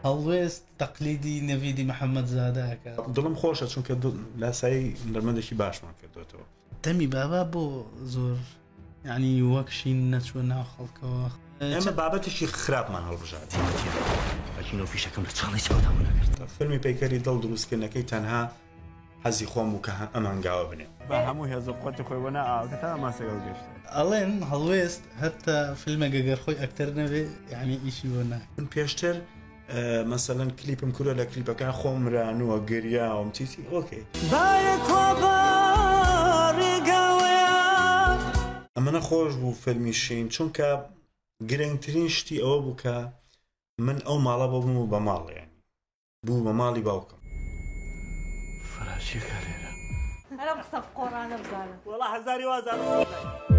هەڵوێست تەقلیدی نەڤیدی محەممەد زادە ئەکات. دڵم خۆشە چونکە لاسایی هونەرمەندێکی باشمان کردوێتەوە. دەمی بابا بۆ زۆر یعنی وەک شین نەچووە ناو خەڵکەوە. ئێمە بابەتێکی خراپمان هەڵبژارد. ئەچینەوە فیشەکەم لە چاڵی چاوتان نەکرد. فیلمی پەیکەری دڵ دروستکردنەکەی تەنها حەزی خۆم بوو کە ئەم هەنگاوە بنێم. بە هەموو هێز و قوتی خۆی بۆ ناو ئاوەکە تا ماسەکە گەشت. ئەڵێن هەڵوێست هەتا فیلمێک گەر خۆی ئەکتەر نەبێ یعنی ئیشی بۆ ناکا. من پێشتر مەسەلەن کلیپم کردوە لە کلیپەکان خۆم مرانووە گریاوم چی چی okay. ئەمەنە خۆش بوو فیلمی شین چونکە گرنگترین شتی ئەوە بوو کە من ئەو ماڵە بۆ بووم بە ماڵ یانی بوو بە ماڵی باوکم. فراچیەکە لێرە. هەر ئەم قسە قۆڕانە بزانە. وەڵا هەزاری وازانم.